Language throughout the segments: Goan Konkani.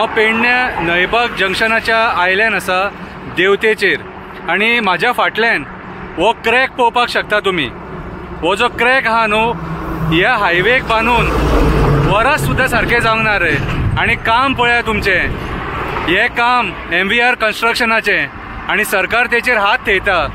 हांव पेडण्या न्हयबाग जंक्शनाच्या आयल्यान आसा देवतेचेर आनी म्हाज्या फाटल्यान हो क्रॅक पळोवपाक शकता तुमी. हो जो क्रॅक आहा न्हू ह्या हायवेक बांदून वरस सुद्दां सारकें जावंक ना रे. आनी काम पळया तुमचें, हें काम MVR कन्स्ट्रक्शनाचें आनी सरकार तेचेर हात थेयता.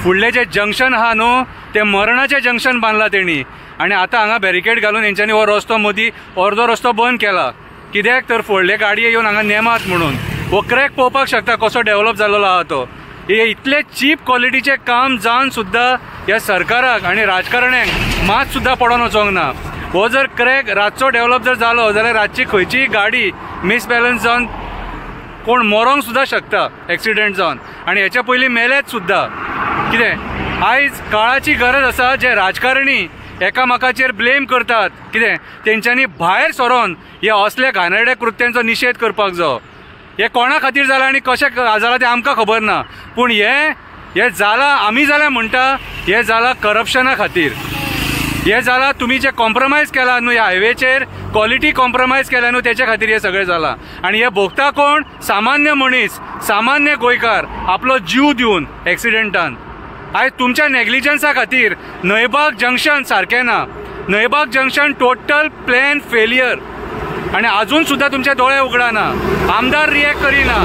फुडलें जें जंक्शन आहा न्हू तें मरणाचें जंक्शन बांदलां तेणी आनी आतां हांगा बॅरिकेड घालून हेंच्यांनी हो रस्तो मदीं अर्दो रस्तो बंद केला. कित्याक तर फुडले गाडये येवन हांगा नेमात म्हणून. हो क्रॅक पळोवपाक शकता कसो डेवलप जाल्लो आहा तो. हे इतले चीप क्वॉलिटीचें काम जावन सुद्दां ह्या सरकाराक आनी राजकारण्यांक मात सुद्दां पडोन वचोंक ना. हो जर क्रॅक रातचो डेवलप जर जालो जाल्यार रातची खंयचीय गाडी मिसबॅलन्स जावन कोण मरोंक सुद्दां शकता एक्सिडेंट जावन, आनी हेच्या पयलीं मेलेच सुद्दां. कितें आयज काळाची गरज आसा जे राजकारणी एकामेकाचेर ब्लेम करतात कितें तेंच्यांनी भायर सरोन हे असल्या घाणेरड्या कृत्यांचो निशेध करपाक जायो. हे कोणा खातीर जालां आनी कशें जालां तें आमकां खबर ना, पूण हें जालां आमी जाल्यार म्हणटा हें जालां करप्शना खातीर. हें जालां तुमी जे कॉम्प्रोमायज केला न्हू ह्या हायवेचेर क्वॉलिटी कॉम्प्रोमायज केल्या न्हू तेच्या खातीर हें सगळें जालां. आनी हें भोगता कोण? सामान्य मनीस, सामान्य गोंयकार आपलो जीव दिवन एक्सिडेंटान. आयज तुमच्या नेग्लिजन्सा खातीर न्हयबाग जंक्शन सारकें ना. Nhaibag junction total plan failure आनी आजून सुद्दां तुमचे दोळे उगडना. आमदार रिएक्ट करिना,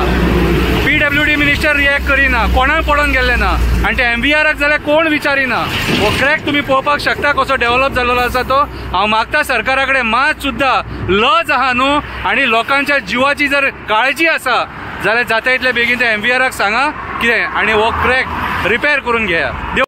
PWD minister react करिना, कोणाक पडोन गेल्लें ना आनी ते MVRाक जाल्यार कोण विचारिना. हो क्रॅक तुमी पळोवपाक शकता कसो डेवलप जाल्लो आसा तो. हांव मागता सरकारा कडेन मात सुद्दां लज आहा न्हू आनी लोकांच्या जिवाची जर काळजी आसा जाल्यार जाता इतले बेगीन ते MVRाक सांगा कितें आनी हो क्रॅक रिपेर करून घेया.